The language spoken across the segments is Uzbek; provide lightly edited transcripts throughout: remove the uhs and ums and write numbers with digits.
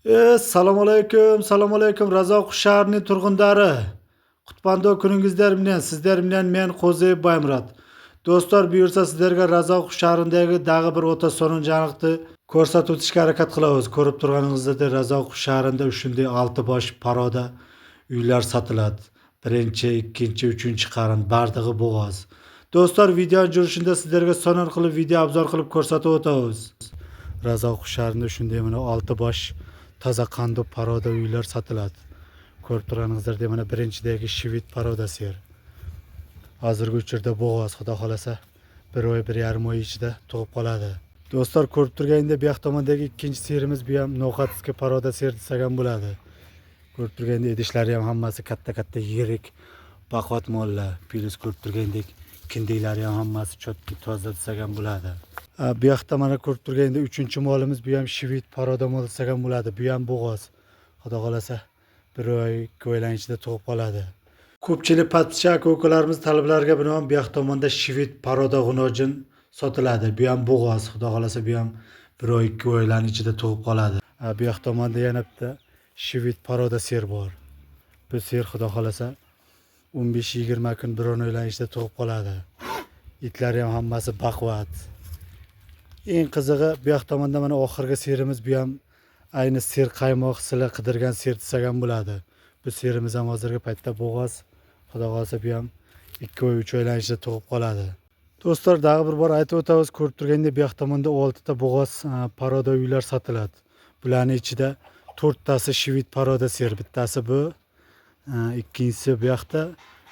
Салам алейкум, салам алейкум, Раззаков шаарынын тургундары. Кутмандуу күнүңүздөр менен, сиздер менен мен, Козуев Баймурат. Достор, буюрса, сиздерге Раззаков шаарындагы дагы бир өтө сонун жаңылыкты көрсөтүп өтүшкө аракет кылабыз. Көрүп турганыңыздай, Раззаков шаарында ушундай алты баш порода үйлөр сатылат. Биринчи, экинчи, үчүнчү карын, бардыгы бугаз. Достор, видеонун жүрүшүндө сиздерге сонун кылып видео обзор кылып көрсөтүп өтөбүз. Раззаков шаарында ушундай мына алты баш таза кандуу порода үйлөр сатылат. Көрүп турганыңыздардай, мына биринчидеги швед порода сыйыр. Азыркы учурда бугаз, Кудай кааласа, бир ой, 1,5 ой ичинде тугуп калады. Достор, көрүп тургандай, бияк томондогу экинчи сыйырыбыз, бу ham ноғатский порода сыйыр десек ham bo'ladi. Ko'rib turgandek, idishlari ham hammasi katta katta, yirik, baquvvat mollar. Плюс ko'rib turgandek, kindiklari ham hammasi чёткий, toza desak ham bo'ladi. Bu yoqda mana ko'rib turgandek, uchinchi molimiz, bu ham shved порода mol desak ham bo'ladi. Bu ham bo'g'oz. Xudo xohlasa, bir oy, 2 oylar ichida tug'ib qoladi. Ko'pchilik подписчик aka ukalarimiz talablariga binoan bu yoq tomonda shved порода g'unojin sotiladi. Bu ham bo'g'oz. Xudo xohlasa, bu ham bir oy, 2 oylarning ichida tug'ib qoladi. Bu yoq tomonda yana bitta shved порода sir bor. Bu sir, Xudo xohlasa, 15-20 kun, bir oylar ichida tug'ib qoladi. Itlari ham hammasi baquvvat. Eng qizig'i, bu yoq tomonda mana oxirgi sirimiz, bu ham ayni sir qaymoq, sizlar qidirgan sir desak ham bo'ladi. Bu sirimiz ham hozirgi paytda bo'g'oz. Xudo xohlasa, bu ham 2 oy, 3 oylar ichida tug'ib qoladi. Do'stlar, dag'i bir bor aytib o'tamiz, ko'rib turgandek, bu yoq tomonda oltita bo'g'oz порода uylar sotiladi. Bularning ichida to'rttasi shved порода sir, bittasi bu, ikkinchisi bu yoqda,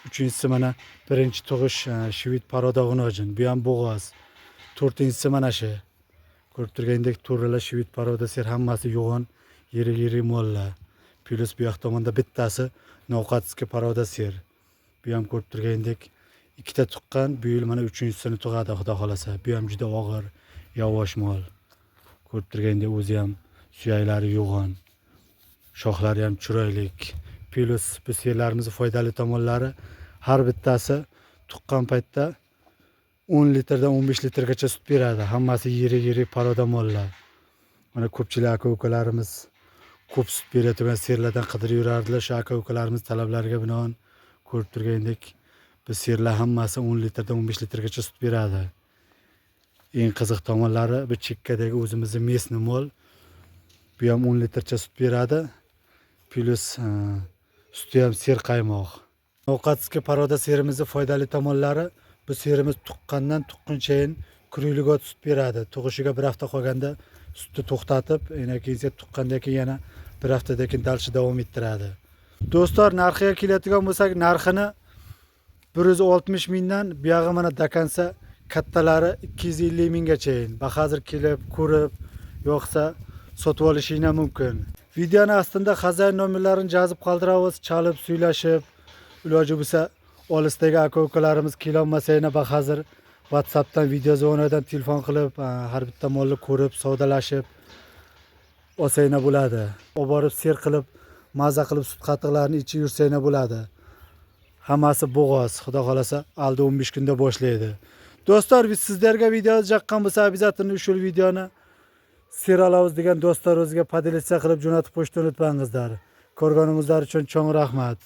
uchinchisi mana birinchi tug'ish shved порода g'unojin, bu ham bo'g'oz. To'rtinchisi mana shu. Ko'rib turgandek, to'rala shved порода sir, hammasi yo'g'on, yirik yirik mollar. Плюс bu yoq tomonda bittasi no'qatskiy порода sir. Bu ham ko'rib turgandek, ikkita tuqqan, bu yil mana uchinchisini tug'adi, Xudo xohlasa. Bu ham juda og'ir, yavosh mol. Ko'rib turgandek, o'zi ham suyaklari yo'g'on. Shoxlari ham chiroylik. Плюс bu sirlarimizni foydali tomonlari, har bittasi tuqqan paytda 10 litrdan 15 litrgacha sut beradi. Hammasi yirik yirik порода mollar. Mana ko'pchilik aka ukalarimiz ko'p sut beradigan sirlardan qidirib yurardilar. Shu aka ukalarimiz talablariga binoan, ko'rib turgandek, bu sirlar hammasi 10 litrdan 15 litrgacha sut beradi. Eng qiziq tomonlari, bu chekkadagi o'zimizni местный mol. Bu ham 10 litrcha sut beradi. Плюс suti ham serqaymoq. No'qatskiy порода sirimizni foydali tomonlari, bu sirimiz tuqqandan tuqqunchayin круглый год sut beradi. Tug'ishiga bir hafta qolganda sutni to'xtatib, keyin tuqqandan keyin yana bir haftadan keyin дальше davom ettiradi. Do'stlar, narxiga keladigan bo'lsak, narxini 160 mingdan, buyog'i mana до конца kattalari 250 minggachayin. Bahozir kelib, ko'rib, yo'qsa sotib olishinglar mumkin. Videoni ostida хозяин nomerlarini yozib qoldiramiz, chalib, suylashib, iloji bo'lsa, olisdagi aka ukalarimiz kelolmasa, yana bahozir WhatsAppdan, video звонок dan telefon qilib, har bitta molni ko'rib, savdolashib olsanglar bo'ladi. Olib borib sir qilib, maza qilib sut qatiqlarini ichib yursanglar bo'ladi. Hammasi bo'g'oz, Xudo xohlasa, alda 15 kunda boshlaydi. Do'stlar, sizlarga video yoqqan bo'lsa, обязательно shu videoni sir olamiz degan do'stlaringizga поделиться qilib jo'natib qo'yishni unutmangizlar. Ko'rganingizlar uchun cho'ng rahmat.